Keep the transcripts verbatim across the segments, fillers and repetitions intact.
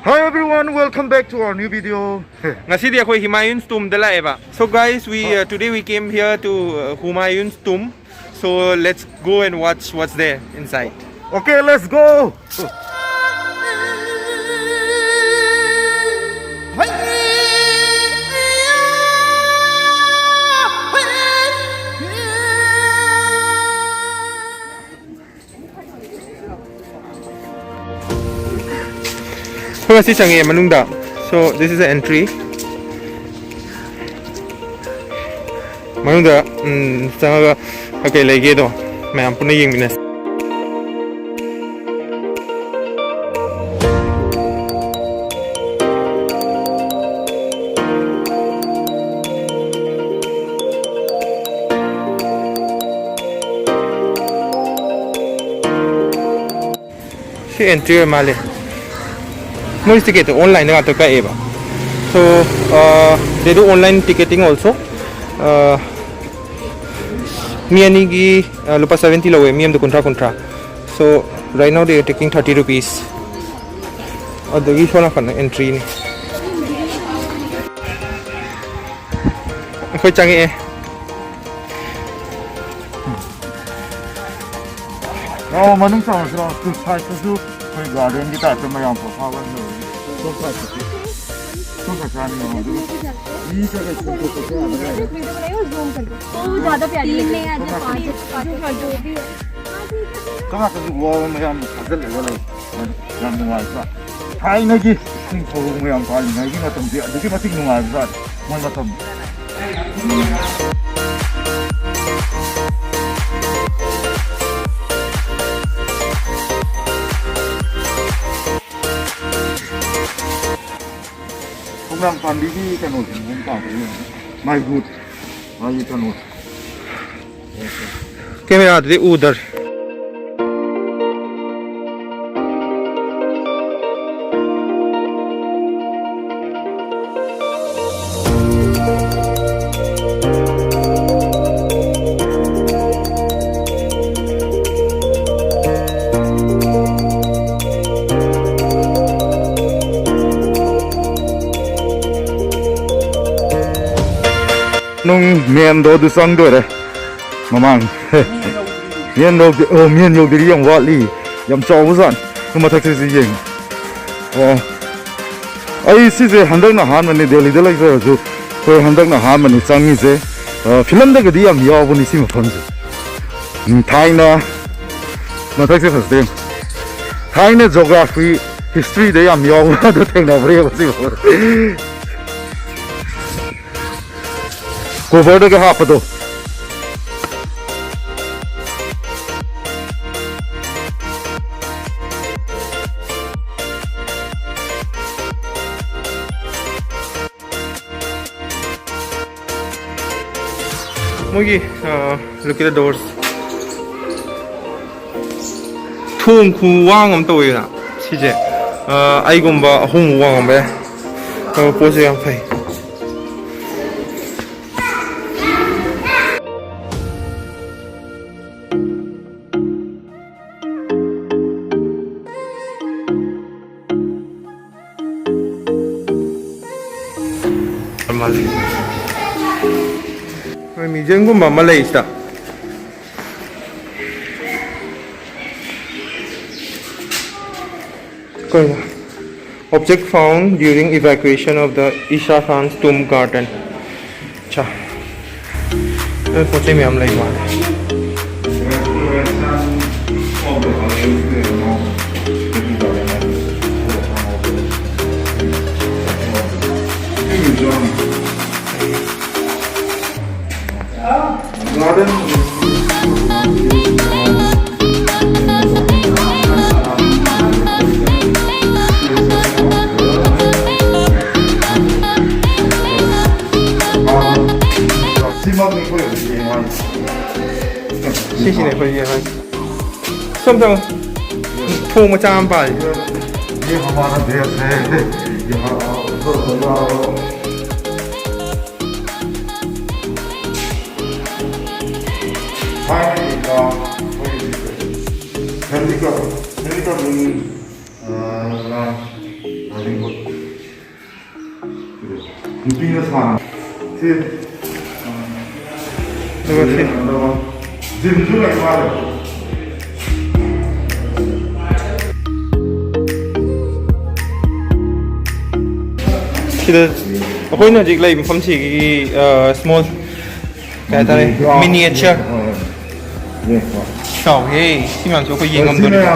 Hi everyone, welcome back to our new video. Ngasi dia koi Humayun's tomb dala eva. So guys, we uh, today we came here to uh, Humayun's tomb. So let's go and watch what's there inside. Okay, let's go. Hoi, si change manungda. So this is the entry. ꯃꯅꯨꯡꯗ ꯎꯝ ꯆꯪꯉꯒ ꯀꯩ ꯂꯩꯒꯦꯗꯣ ꯃꯌꯥꯝ ꯄꯨꯟꯅ ꯌꯦꯡꯃꯤꯟꯅꯁꯤ꯫ ꯁꯤ entry ꯑꯣꯏ ꯃꯥꯜꯂꯦ꯫ ꯃꯣꯏ ticket ꯇꯣ online ꯗ ꯉꯥꯛꯇ ꯀꯛꯑꯦꯕ꯫ So uh, they do online ticketing also. Uh, ꯃꯤ ꯑꯅꯤꯒꯤ uh, ꯂꯨꯄꯥ seventy ꯂꯧꯋꯦ, ꯃꯤ ꯑꯃꯗ ꯀꯨꯟꯊ꯭ꯔꯥ ꯀꯨꯟꯊ꯭ꯔꯥ꯫ So right now they are taking thirty rupees. ꯑꯗꯒꯤ ꯁꯣꯝ ꯅꯥꯀꯟꯗ entry ꯅꯤ꯫ ꯑꯩꯈꯣꯏ ꯆꯪꯉꯛꯑꯦ꯫ ꯂꯥꯛꯑꯣ, ꯃꯅꯨꯡ ꯆꯪꯉꯁꯤ ꯂꯥꯛꯑꯣ꯫ ꯁꯥꯏꯠꯇꯁꯨ ꯑꯩꯈꯣꯏ garden ꯒꯤ type ꯇ ꯃꯌꯥꯝ ꯄꯣꯊꯥꯕ ꯑꯃ ꯂꯩꯔꯦ꯫ ꯁꯣꯝ ꯁꯥꯏꯠꯇꯁꯨ꯫ ꯁꯣꯝ ꯁꯥꯏꯠ ꯆꯥꯅꯤ ꯌꯦꯡꯉꯣ, ꯑꯗꯨꯒ ꯃꯤ ꯈꯔ ꯈꯔ ꯆꯪꯊꯣꯛꯄꯁꯨ ꯌꯥꯕ ꯂꯩꯔꯦ꯫ वो ज्यादा प्यारी लग रही है। ꯀꯥꯈꯠꯂꯁꯨ ꯋꯥꯕ ꯃꯌꯥꯝꯅ ꯐꯥꯖꯤꯜꯂꯒ ꯂꯩ꯫ ꯌꯥꯝ ꯅꯨꯡꯉꯥꯏꯕ꯫ ꯊꯥꯏꯅꯒꯤ ꯏꯁꯤꯡ ꯁꯣꯔꯣꯛ ꯃꯌꯥꯝ ꯄꯥꯜꯂꯤꯉꯩꯒꯤ ꯃꯇꯝꯗꯤ ꯑꯗꯨꯛꯀꯤ ꯃꯇꯤꯛ ꯅꯨꯡꯉꯥꯏꯕ ꯖꯥꯠꯅꯤ꯫ ꯃꯣꯏ ꯃꯇꯝ꯫ ꯈꯣꯡꯅꯥꯡ ꯄꯥꯝꯕꯤꯒꯤ ꯀꯩꯅꯣꯁꯦ ꯃꯑꯣꯡ ꯇꯥꯗ꯭ꯔꯤ ꯌꯦꯡꯉꯣ꯫ ꯃꯥꯏ root, ꯃꯥꯒꯤ ꯀꯩꯅꯣ꯫ ꯀꯦꯃꯦꯔꯥꯗꯗꯤ ꯎꯗꯔꯦ꯫ ꯅꯨꯡ ꯃꯦꯟꯗꯣ ꯑꯗꯨ ꯆꯪꯗꯣꯏꯔꯦ꯫ ꯃꯃꯥꯡ ꯃꯦꯟ ꯌꯧꯗ꯭ꯔꯤ꯫ ꯑꯣ, ꯃꯦꯟ ꯌꯧꯗ꯭ꯔꯤ, ꯌꯥꯝ ꯋꯥꯠꯂꯤ꯫ ꯌꯥꯝ ꯆꯥꯎꯕ ꯖꯥꯠꯅꯤ꯫ ꯑꯗꯨ ꯃꯊꯛꯁꯤꯁꯨ ꯌꯦꯡꯉꯤ꯫ ꯑꯣ, ꯑꯩ ꯁꯤꯁꯦ ꯍꯟꯗꯛꯅ ꯑꯍꯥꯟꯕꯅꯤ ꯗꯦꯜꯂꯤꯗ ꯂꯩꯖꯔꯁꯨ꯫ ꯑꯩꯈꯣꯏ ꯍꯟꯗꯛꯅ ꯑꯍꯥꯟꯕꯅꯤ ꯆꯪꯉꯤꯁꯦ꯫ ꯑ, ꯐꯤꯂꯝꯗꯒꯗꯤ ꯌꯥꯝ ꯌꯥꯎꯕꯅꯤ ꯁꯤ ꯃꯐꯝꯁꯦ꯫ ꯎꯝ, ꯊꯥꯏꯅ ꯃꯊꯛꯁꯦ ꯐꯖꯗꯦ꯫ ꯊꯥꯏꯅ ꯖꯣꯒ꯭ꯔꯥꯐꯤ ꯍꯤꯁꯇ꯭ꯔꯤꯗ ꯌꯥꯝ ꯌꯥꯎꯕ ꯑꯗꯨ ꯊꯦꯡꯅꯕ꯭ꯔꯦꯕ ꯁꯤ ꯃꯐꯝ꯫ ꯀꯣꯕꯔꯗꯒ ꯍꯥꯞꯄꯗꯣ꯫ ꯃꯣꯏꯒꯤ, ꯑ, look at the doors. ꯊꯣꯡ ꯈꯨꯋꯥꯡ ꯑꯃ ꯇꯧꯋꯤꯗꯅ ꯁꯤꯁꯦ꯫ ꯑ, ꯑꯩꯒꯨꯝꯕ ꯑꯍꯣꯡꯕ ꯋꯥꯡꯉꯝꯕ ꯌꯥꯏ꯫ ꯑ, ꯄꯣꯠꯁꯦ ꯌꯥꯝ ꯐꯩ꯫ ꯃꯥꯜꯂꯤ꯫ ꯍꯣꯏ, ꯃ꯭ꯌꯨꯖꯤꯌꯝꯒꯨꯝꯕ ꯑꯃ ꯂꯩ ꯁꯤꯗ꯫ ꯀꯩꯅꯣ? Object found during evacuation of the Isha Khan's tomb garden. ꯑꯠꯆꯥ꯫ ꯅꯣꯏ ꯄꯣꯠ ꯆꯩ ꯃꯌꯥꯝ ꯂꯩ ꯃꯥꯜꯂꯦ꯫ ꯁꯤꯃꯛꯅꯤ ꯑꯩꯈꯣꯏ ꯍꯧꯖꯤꯛ ꯌꯦꯡꯉꯣ ꯍꯥꯏꯁꯦ꯫ ꯁꯤꯁꯤꯅꯦ ꯑꯩꯈꯣꯏ ꯌꯦꯡꯉꯣ ꯍꯥꯏꯁꯦ꯫ ꯁꯣꯝ ꯆꯪꯉꯣ꯫ ꯊꯣꯡ ꯃꯆꯥ ꯑꯃ ꯄꯥꯜꯂꯤ꯫ ये हमारा देश है। यहाँ आओ, उधर आओ। ꯊꯥꯏꯅꯒꯤ ꯀꯥ ꯑꯩꯈꯣꯏꯒꯤ ꯐꯦꯃꯤꯂꯤ ꯀꯞ, ꯐꯦꯃꯤꯂꯤ ꯀꯞ ꯔꯨꯝ, ꯑ, ꯂꯥꯏ, ꯂꯥꯏꯅꯤꯡꯀꯣꯜ꯫ ꯅꯨꯄꯤꯅ ꯁꯥꯟꯅ-, ꯁꯤ ꯑꯗꯨꯒ ꯁꯤ ꯁꯤꯗ ꯑꯩꯈꯣꯏꯅ ꯍꯧꯖꯤꯛ ꯂꯩꯕ ꯃꯐꯝꯁꯤꯒꯤ ꯁ꯭ꯃꯣꯜ, ꯀꯩ ꯍꯥꯏꯇꯥꯔꯦ, ꯃꯤꯅꯤꯌꯦꯆꯔ꯫ ꯆꯥꯎꯍꯦ꯫ ꯁꯤ ꯃꯌꯥꯝꯁꯨ ꯑꯩꯈꯣꯏ ꯌꯦꯡꯉꯝꯗꯣꯔꯤꯕ꯫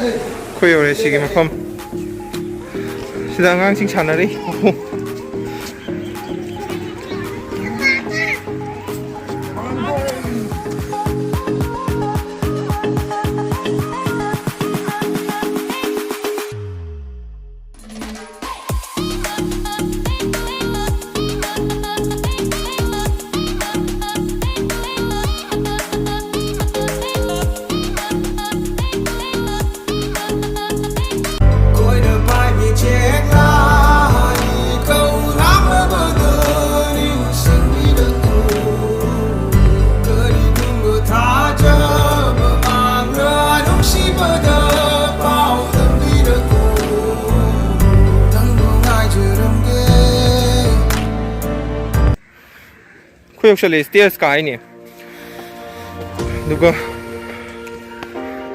ꯑꯩꯈꯣꯏ ꯌꯧꯔꯦ ꯁꯤꯒꯤ ꯃꯐꯝ꯫ ꯁꯤꯗ ꯑꯉꯥꯡꯁꯤꯡ ꯁꯥꯟꯅꯔꯤ꯫ ꯑꯩꯈꯣꯏ ꯌꯧꯁꯜꯂꯛꯑꯦ, ꯁ꯭ꯇꯦꯌꯔꯁ ꯀꯥꯏꯅꯦ꯫ ꯑꯗꯨꯒ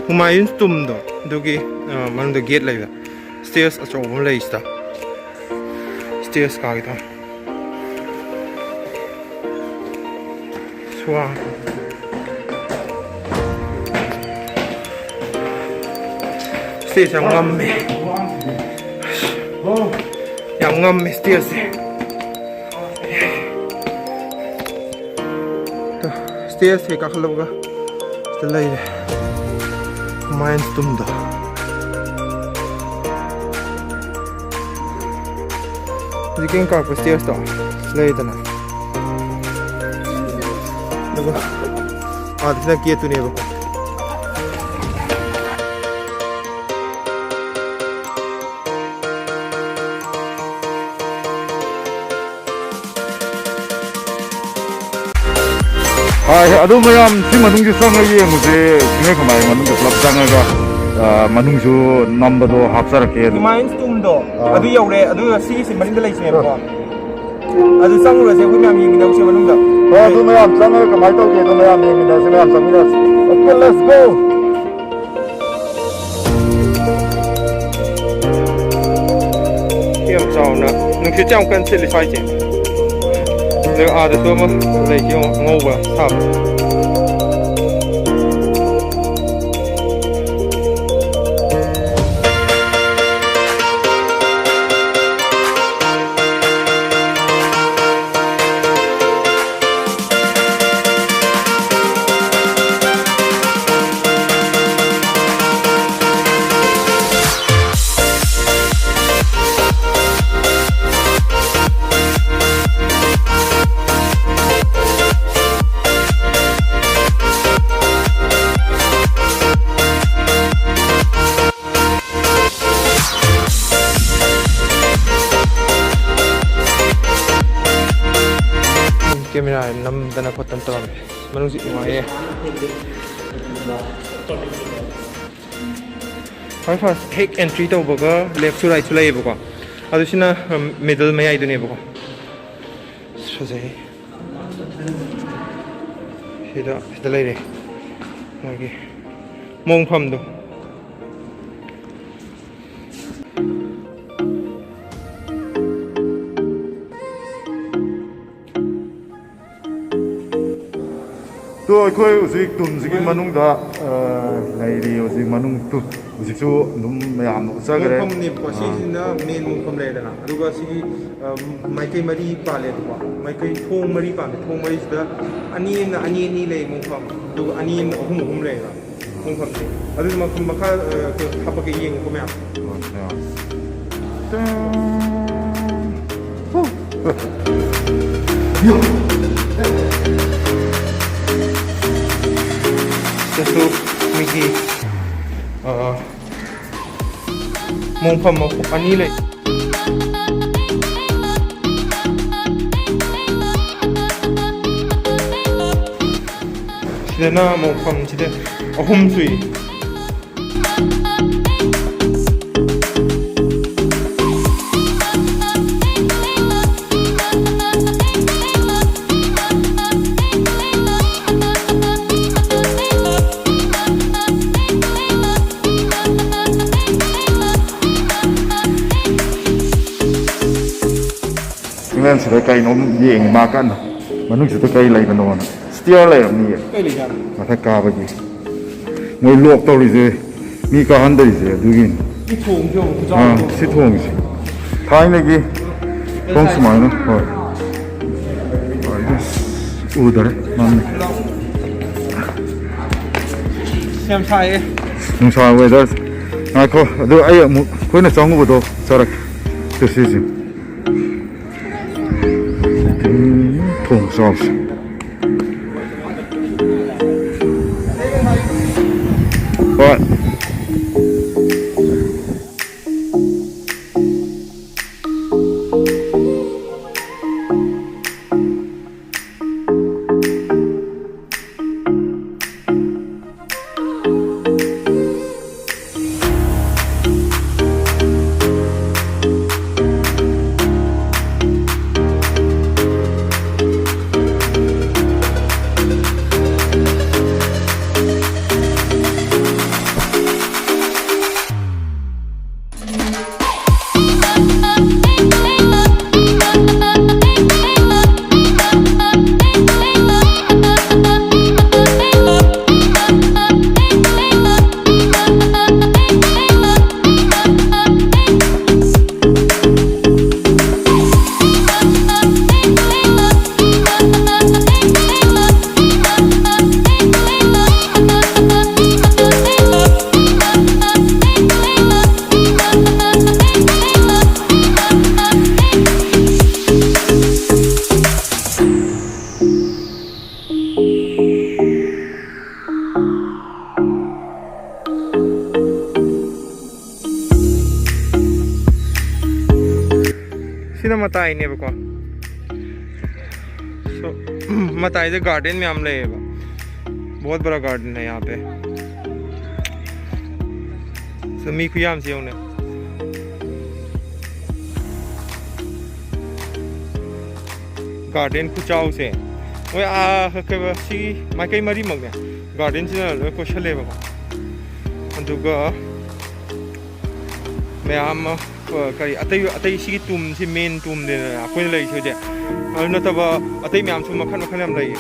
ꯍꯨꯃꯥꯌꯨꯟ ꯇꯨꯝꯗꯣ, ꯑꯗꯨꯒꯤ, ꯑ, ꯃꯅꯨꯡꯗ ꯒꯦꯠ ꯂꯩꯕ꯫ ꯁ꯭ꯇꯦꯌꯔꯁ ꯑꯆꯧꯕ ꯑꯃ ꯂꯩ ꯁꯤꯗ꯫ ꯁ꯭ꯇꯦꯌꯔꯁ ꯀꯥꯒꯦ ꯇꯧꯅꯤ꯫ ꯁ꯭ꯋꯥ꯫ ꯁ꯭ꯇꯦꯌꯔꯁ ꯌꯥꯝ ꯉꯝꯃꯦ꯫ ꯌꯥꯝ ꯉꯝꯃꯦ ꯁ꯭ꯇꯦꯌꯔꯁꯦ꯫ ꯁ꯭ꯇꯦꯌꯔꯁꯦ ꯀꯥꯈꯠꯂꯛꯄꯒ ꯁꯤꯗ ꯂꯩꯔꯦ꯫ ꯃꯥꯏꯟꯁ ꯇꯨꯝꯗꯣ꯫ ꯍꯧꯖꯤꯛꯀꯤ ꯑꯩꯅ ꯀꯥꯔꯛꯄ ꯁ꯭ꯇꯦꯌꯔꯁꯇꯣ ꯂꯩꯗꯅ꯫ ꯑꯗꯨꯒ ꯑꯥꯗꯁꯤꯅ ꯒꯦꯠꯇꯨꯅꯦꯕꯀꯣ꯫ ꯍꯣꯏ, ꯑꯗꯨ ꯃꯌꯥꯝ ꯁꯤ ꯃꯅꯨꯡꯁꯤ ꯆꯪꯉꯒ ꯌꯦꯡꯉꯨꯁꯦ꯫ ꯁꯤꯡꯖꯃꯩ ꯈꯝꯕꯥꯏ ꯃꯅꯨꯡꯗ ꯄꯨꯂꯞ ꯆꯪꯉꯒ, ꯑ, ꯃꯅꯨꯡꯁꯨ ꯅꯝꯕꯗꯣ ꯍꯥꯞꯆꯔꯛꯀꯦ ꯑꯗꯨꯝ꯫ ꯍꯨꯃꯥꯌꯨꯟꯁ ꯇꯨꯝꯗꯣ ꯑꯥ꯫ ꯑꯗꯨ ꯌꯧꯔꯦ꯫ ꯑꯗꯨꯒ ꯁꯤꯒꯤꯁꯤ ꯃꯅꯤꯡꯗ ꯂꯩꯁꯤꯅꯦꯕꯀꯣ꯫ ꯑꯗꯨ ꯆꯪꯉꯨꯔꯁꯦ, ꯑꯩꯈꯣꯏ ꯃꯌꯥꯝ ꯌꯦꯡꯃꯤꯟꯅꯧꯁꯦ ꯃꯅꯨꯡꯗ꯫ ꯍꯣꯏ, ꯑꯗꯨ ꯃꯌꯥꯝ ꯆꯪꯉꯒ ꯀꯃꯥꯏꯅ ꯇꯧꯒꯦ? ꯑꯗꯨ ꯃꯌꯥꯝ ꯌꯦꯡꯃꯤꯟꯅꯁꯦ, ꯃꯌꯥꯝ ꯆꯪꯃꯤꯟꯅꯁꯦ꯫ Okay, let's go. ꯌꯥꯝ ꯆꯥꯎꯅ ꯅꯨꯡꯁꯤꯠ ꯌꯥꯝ ꯀꯟꯅ ꯁꯤꯠꯂꯤ ꯁ꯭ꯋꯥꯏꯁꯦ꯫ ꯑꯗꯨꯒ ꯑꯥꯗꯁꯨ ꯑꯃ ꯂꯩꯁꯤ ꯌꯦꯡꯉꯣ, ꯑꯉꯧꯕ ꯁꯥꯕ꯫ ꯀꯦꯃꯦꯔꯥ ꯅꯝꯗꯅ ꯈꯣꯠꯇꯅ ꯇꯧꯔꯝꯃꯦ꯫ ꯃꯅꯨꯡꯁꯤ ꯅꯨꯡꯉꯥꯏꯌꯦ꯫ ꯈ꯭ꯋꯥꯏ ꯐꯥꯔꯁ ꯍꯦꯛ ꯑꯦꯟꯇ꯭ꯔꯤ ꯇꯧꯕꯒ ꯂꯦꯐꯁꯨ ꯔꯥꯏꯠꯁꯨ ꯂꯩꯌꯦꯕꯀꯣ꯫ ꯑꯗꯨ ꯁꯤꯅ, ꯎꯝ, ꯃꯤꯗꯜ ꯃꯌꯥꯏꯗꯨꯅꯦꯕꯀꯣ꯫ ꯑꯁ, ꯐꯖꯩ꯫ ꯁꯤꯗ, ꯁꯤꯗ ꯂꯩꯔꯦ ꯃꯣꯏꯒꯤ ꯃꯣꯡꯐꯝꯗꯣ꯫ ꯇꯣ, ꯑꯩꯈꯣꯏ ꯍꯧꯖꯤꯛ ꯇꯨꯝꯁꯤꯒꯤ ꯃꯅꯨꯡꯗ, ꯑ, ꯂꯩꯔꯤ꯫ ꯍꯧꯖꯤꯛ ꯃꯅꯨꯡ ꯇꯨ-, ꯍꯧꯖꯤꯛꯁꯨ ꯑꯗꯨꯝ ꯃꯌꯥꯝꯅ ꯎꯠꯆꯈ꯭ꯔꯦ꯫ ꯃꯣꯡꯐꯝꯅꯦꯕꯀꯣ, ꯑ꯫ ꯁꯤꯁꯤꯅ ꯃꯦꯟ ꯃꯣꯡꯐꯝ ꯂꯩꯔꯦꯗꯅ, ꯑꯗꯨꯒ ꯁꯤꯒꯤ, ꯑ, ꯃꯥꯏꯀꯩ ꯃꯔꯤ ꯄꯥꯜꯂꯦꯕꯀꯣ, ꯃꯥꯏꯀꯩ ꯊꯣꯡ ꯃꯔꯤ ꯄꯥꯜꯂꯦ꯫ ꯊꯣꯡ ꯃꯔꯤꯁꯤꯗ ꯑꯅꯤ ꯑꯃꯅ ꯑꯅꯤ ꯑꯅꯤ ꯂꯩ ꯃꯣꯡꯐꯝ, ꯑꯗꯨꯒ ꯑꯅꯤ ꯑꯃꯅ ꯑꯍꯨꯝ ꯑꯍꯨꯝ ꯂꯩꯌꯦꯕ ꯃꯣꯡꯐꯝꯁꯦ꯫ ꯑꯗꯨꯗꯤ ꯃꯐꯝ ꯃꯈꯥ, ꯑ, ꯀꯩꯅꯣ ꯍꯥꯄꯛꯀꯦ, ꯌꯦꯡꯉꯨꯀꯣ ꯃꯌꯥꯝ꯫ ꯍꯣꯏ, ꯃꯌꯥꯝ꯫ ꯇꯥꯡ! ꯍꯨ! ꯁꯤꯗꯁꯨ ꯃꯤꯒꯤ, ꯑ, ꯃꯣꯡꯐꯝ ꯑꯅꯤ ꯂꯩ꯫ ꯁꯤꯗꯅ ꯃꯣꯡꯐꯝꯁꯤꯗ ꯑꯍꯨꯝ ꯁꯨꯏ꯫ ꯑꯉꯥꯡꯁꯤꯗ ꯀꯩꯅꯣꯝ ꯌꯦꯡꯉꯤ ꯃꯥ ꯀꯟꯅ꯫ ꯃꯅꯨꯡꯁꯤꯗ ꯀꯩ ꯂꯩꯕꯅꯣꯅ꯫ ꯁ꯭ꯇꯤꯌꯔ ꯂꯩꯔꯝꯅꯤꯌꯦ꯫ ꯀꯩ ꯂꯩꯖꯥꯠꯅꯣ? ꯃꯊꯛ ꯀꯥꯕꯒꯤ꯫ ꯃꯣꯏ ꯂꯣꯛ ꯇꯧꯔꯤꯁꯦ ꯃꯤ ꯀꯥꯍꯟꯗꯔꯤꯁꯦ ꯑꯗꯨꯒꯤꯅꯤ꯫ ꯁꯤ ꯊꯣꯡꯁꯦ ꯌꯦꯡꯉꯨ, ꯈꯨꯆꯥꯎ ꯑꯥ, ꯑꯃ꯫ ꯁꯤ ꯊꯣꯡꯁꯦ꯫ ꯊꯥꯏꯅꯒꯤ ꯊꯣꯡ ꯁꯨꯃꯥꯏꯅ꯫ ꯍꯣꯏ꯫ ꯍꯣꯏ, ꯑꯁ, ꯎꯗꯔꯦ꯫ ꯃꯝꯃꯦ꯫ ꯌꯥꯝ ꯁꯥꯏꯌꯦ꯫ ꯅꯨꯡꯁꯥ ꯋꯦꯗꯔ꯫ ꯉꯥꯏꯈꯣ, ꯑꯗꯨ ꯑꯩ ꯑꯃꯨꯛ ꯑꯩꯈꯣꯏꯅ ꯆꯪꯉꯨꯕꯗꯣ ꯆꯥꯔꯛꯀꯦ꯫ ꯁꯤ, ꯁꯤꯁꯦ꯫ ꯎꯝ, ꯊꯣꯡ ꯆꯥꯎꯁꯦ꯫ ꯍꯣꯏ꯫ ꯁꯤꯅ ꯃꯇꯥꯏꯅꯦꯕꯀꯣ꯫ So, ꯃꯇꯥꯏꯗ ꯒꯥꯔꯗꯦꯟ ꯃꯌꯥꯝ ꯂꯩꯌꯦꯕ꯫ बहुत बड़ा गार्डन है यहाँ पे। तो ꯃꯤ ꯈꯨꯌꯥꯝꯁꯤ ꯌꯦꯡꯉꯨꯅꯦ꯫ ꯒꯥꯔꯗꯦꯟ ꯈꯨꯆꯥꯎꯁꯦ꯫ ꯃꯣꯏ ꯑꯥ ꯀꯩꯕ ꯁꯤ ꯃꯥꯏꯀꯩ ꯃꯔꯤꯃꯛꯅꯦ꯫ ꯒꯥꯔꯗꯦꯟꯁꯤꯅ ꯂꯣꯏ ꯀꯣꯏꯁꯜꯂꯦꯕꯀꯣ꯫ ꯑꯗꯨꯒ ꯃꯌꯥꯝ ꯑꯃ, ꯑ, ꯀꯔꯤ ꯑꯇꯩ, ꯑꯇꯩ ꯁꯤꯒꯤ ꯇꯨꯝꯁꯤ ꯃꯦꯟ ꯇꯨꯝꯅꯦꯗꯅ ꯑꯩꯈꯣꯏꯅ ꯂꯩꯔꯤꯁꯦ ꯍꯧꯖꯤꯛ꯫ ꯑꯗꯨ ꯅꯠꯇꯕ ꯑꯇꯩ ꯃꯌꯥꯝꯁꯨ ꯃꯈꯜ ꯃꯈꯜ ꯌꯥꯝ ꯂꯩꯌꯦ꯫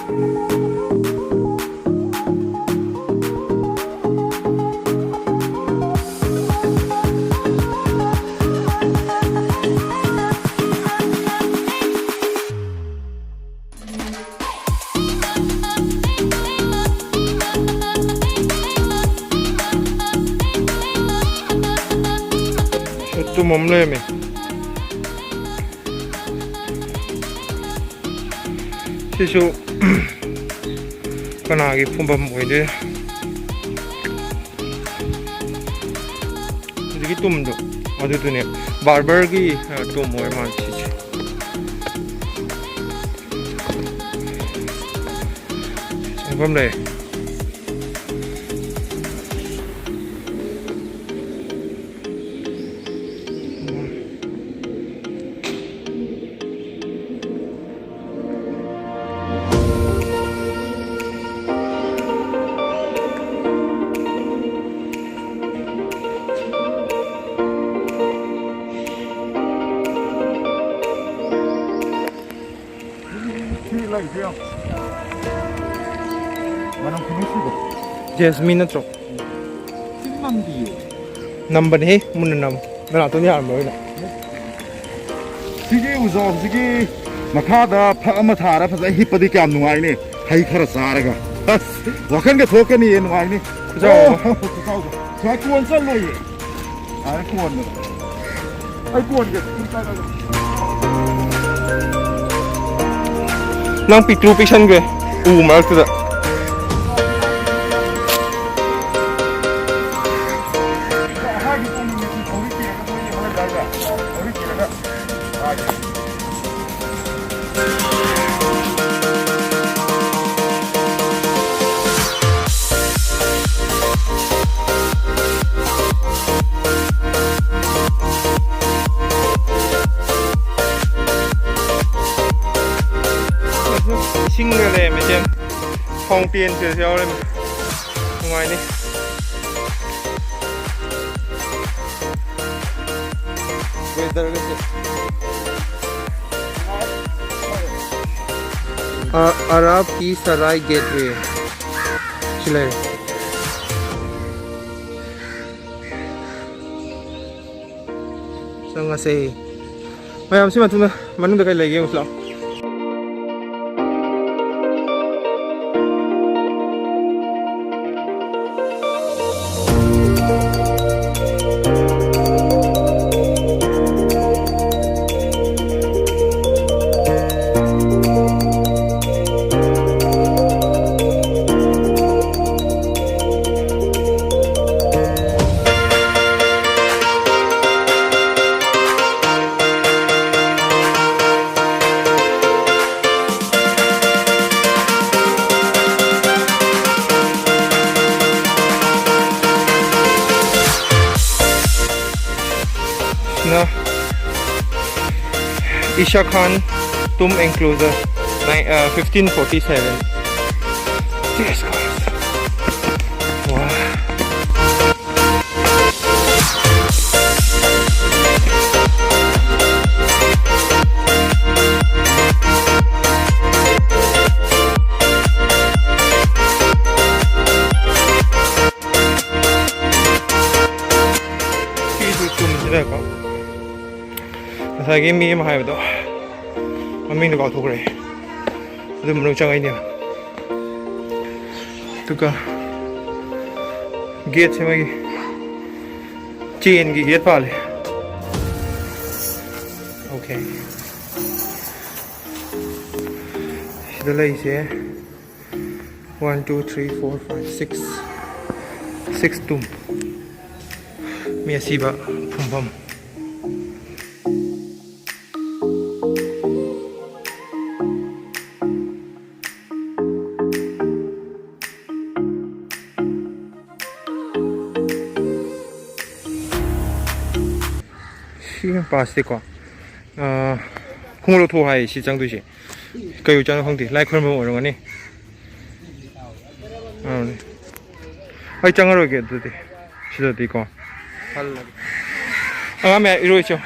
ꯇꯨꯝ ꯑꯃ ꯂꯩꯔꯝꯃꯦ꯫ ꯁꯤꯁꯨ ꯀꯅꯥꯒꯤ ꯐꯝꯐꯝ ꯑꯣꯏꯗꯣꯏ? ꯍꯧꯖꯤꯛꯀꯤ ꯇꯨꯝꯗꯣ ꯑꯗꯨꯗꯨꯅꯦ꯫ ꯕꯥꯔꯕꯔꯒꯤ, ꯑ, ꯇꯨꯝ ꯑꯣꯏ ꯃꯥꯜꯂꯦ ꯁꯤꯁꯦ꯫ ꯆꯪꯐꯝ ꯂꯩ꯫ ꯁꯤ ꯂꯩꯁꯦ ꯌꯦꯡꯉꯣ꯫ ꯃꯅꯝ ꯈꯨꯅꯨꯡꯁꯤꯗꯣ꯫ ꯖꯦꯁꯃꯤꯟ ꯅꯠꯇ꯭ꯔꯣ? ꯁꯤ ꯅꯝꯗꯤꯌꯦ꯫ ꯅꯝꯕꯅꯦꯍꯦ, ꯃꯨꯟꯅ ꯅꯝꯃꯨ꯫ ꯅꯅꯥꯇꯣꯟ ꯌꯥꯔꯝꯃꯔꯣꯏ ꯅꯪ꯫ ꯁꯤꯒꯤ ꯎꯖꯥꯎꯁꯤꯒꯤ ꯃꯈꯥꯗ ꯐꯛ ꯑꯃ ꯊꯥꯔ ꯐꯖꯅ ꯍꯤꯞꯄꯗꯤ ꯀꯌꯥꯝ ꯅꯨꯡꯉꯥꯏꯅꯤ, ꯍꯩ ꯈꯔ ꯆꯥꯔꯒ꯫ ꯑꯁ, ꯋꯥꯈꯜꯒ ꯊꯣꯛꯀꯅꯤꯌꯦ, ꯅꯨꯡꯉꯥꯏꯅꯤ꯫ ꯎꯖꯥꯎ ꯑꯃ꯫ ꯑꯣ, ꯎꯖꯥꯎꯗꯣ꯫ ꯁ꯭ꯋꯥꯏ ꯀꯣꯟ ꯆꯠꯂꯣꯏꯌꯦ꯫ ꯑꯥ, ꯀꯣꯟꯗꯣ꯫ ꯑꯩ ꯀꯣꯟꯒꯦ꯫ ꯅꯪ ꯄꯤꯛꯇ꯭ꯔꯨ ꯄꯤꯛꯁꯟꯈ꯭ꯔꯦ ꯎ ꯃꯔꯛꯇꯨꯗ꯫ ꯏꯁꯤꯡꯒ ꯂꯩꯔꯝꯃꯦ, ꯏꯆꯦ꯫ Fountain ꯁꯤꯗꯁꯨ ꯌꯥꯎꯔꯝꯃꯦ꯫ ꯅꯨꯡꯉꯥꯏꯅꯤ꯫ Weather ꯒꯁꯦ꯫ ꯑ-, ꯑꯔꯥꯕꯀꯤ ꯁꯔꯥꯏ gateway꯫ ꯁꯤ ꯂꯩꯔꯦ꯫ ꯆꯪꯉꯁꯦ꯫ ꯃꯌꯥꯝ, ꯁꯤ ꯃꯇꯨꯡꯗ, ꯃꯅꯨꯡꯗ ꯀꯩ ꯂꯩꯒꯦ ꯌꯦꯡꯉꯨꯁꯤ ꯂꯥꯛꯑꯣ꯫ ꯁꯤꯅ ꯏꯁꯥ ꯈꯥꯟ tomb enclosure, nine, uh, fifteen forty-seven. Jesus Christ. Wow. ꯁꯤꯁꯨ ꯆꯨꯝꯁꯤꯗꯀꯣ꯫ ꯉꯁꯥꯏꯒꯤ ꯃꯤ ꯑꯃ ꯍꯥꯏꯕꯗꯣ, ꯃꯃꯤꯡꯗꯣ ꯀꯥꯎꯊꯣꯛꯈ꯭ꯔꯦ꯫ ꯑꯗꯨ ꯃꯅꯨꯡ ꯆꯪꯉꯛꯏꯅꯦꯕ꯫ ꯑꯗꯨꯒ gateꯁꯦ ꯃꯣꯏꯒꯤ chainꯒꯤ gate ꯄꯥꯜꯂꯦ꯫ Okay꯫ ꯁꯤꯗ ꯂꯩꯁꯦ one, two, three, four, five, six, six tomb꯫ ꯃꯤ ꯑꯁꯤꯕ ꯐꯨꯝꯐꯝ꯫ ꯁꯤ ꯄꯥꯁꯁꯦꯀꯣ, ꯑꯥ, ꯈꯣꯡꯎꯞ ꯂꯧꯊꯣꯛꯑꯣ ꯍꯥꯏꯌꯦ ꯁꯤ ꯆꯪꯗꯣꯏꯁꯦ꯫ ꯀꯩ ꯑꯣꯏꯖꯥꯠꯅꯣ ꯈꯪꯗꯦ, ꯂꯥꯏ ꯈꯨꯔꯨꯝꯐꯝ ꯑꯣꯏꯔꯝꯒꯅꯤ꯫ ꯑꯥ, ꯑꯩ ꯆꯪꯉꯔꯣꯏꯒꯦ ꯑꯗꯨꯗꯤ, ꯁꯤꯗꯗꯤꯀꯣ꯫ ꯍꯜꯂꯒꯦ꯫ ꯑꯉꯥꯡ ꯃꯌꯥꯝ ꯏꯔꯣꯏꯁꯣ꯫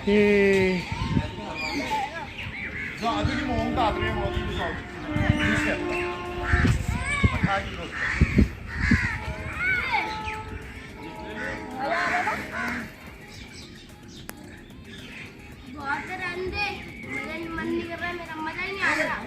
ꯑꯦ꯫ ꯑꯗꯨꯒꯤ ꯃꯑꯣꯡ ꯇꯥꯗ꯭ꯔꯦ ꯌꯦꯡꯉꯣ, ꯑꯗꯨꯒꯤ ꯁꯥꯎꯠ꯫ बहुत रन दे, मेरा मन नहीं कर रहा, मेरा मजा ही नहीं आ रहा।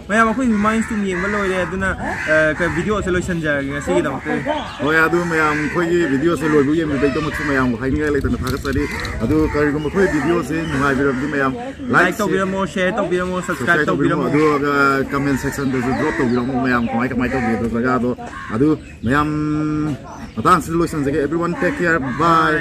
ꯃꯌꯥꯝ, ꯑꯩꯈꯣꯏ ꯃꯃꯥꯡ ꯁꯨꯝ ꯌꯦꯡꯕ ꯂꯣꯏꯔꯦ, ꯑꯗꯨꯅ, ꯑ, ꯀ-, ꯚꯤꯗꯤꯑꯣꯁꯦ ꯂꯣꯏꯁꯤꯟꯖꯔꯒꯦ ꯉꯁꯤꯒꯤꯗꯃꯛꯇꯗꯤ꯫ ꯍꯣꯏ, ꯑꯗꯨ ꯃꯌꯥꯝ ꯑꯩꯈꯣꯏꯒꯤ ꯚꯤꯗꯤꯑꯣꯁꯦ ꯂꯣꯏꯕ ꯌꯦꯡꯕꯤꯕꯒꯤꯗꯃꯛꯁꯨ ꯃꯌꯥꯝꯕꯨ ꯍꯥꯏꯅꯤꯡꯉꯥꯏ ꯂꯩꯇꯅ ꯊꯥꯒꯠꯆꯔꯤ꯫ ꯑꯗꯨ ꯀꯔꯤꯒꯨꯝꯕ ꯑꯩꯈꯣꯏ ꯚꯤꯗꯤꯑꯣꯁꯦ ꯅꯨꯡꯉꯥꯏꯕꯤꯔꯕꯗꯤ ꯃꯌꯥꯝ ꯂꯥꯏꯛ ꯂꯥꯏꯛꯁꯦ ꯇꯧꯕꯤꯔꯝꯃꯣ, ꯁꯤꯌꯔ ꯇꯧꯕꯤꯔꯝꯃꯣ, ꯁꯕꯁꯀ꯭ꯔꯥꯏꯕ ꯁꯕꯁꯀ꯭ꯔꯥꯏꯕ ꯇꯧꯕꯤꯔꯝꯃꯣ, ꯇꯧꯕꯤꯔꯝꯃꯣ꯫ ꯑꯗꯨꯒ ꯀꯃꯦꯟ ꯁꯦꯛꯁꯟꯗꯁꯨ ꯗ꯭ꯔꯣꯞ ꯇꯧꯕꯤꯔꯝꯃꯣ ꯃꯌꯥꯝ ꯀꯃꯥꯏ ꯀꯃꯥꯏ ꯇꯧꯒꯦꯗꯣ ꯖꯒꯥꯗꯣ꯫ ꯑꯗꯨ ꯃꯌꯥꯝ ꯃꯇꯥꯡꯁꯤꯗ ꯂꯣꯏꯁꯤꯟꯖꯒꯦ꯫ Everyone take care, bye꯫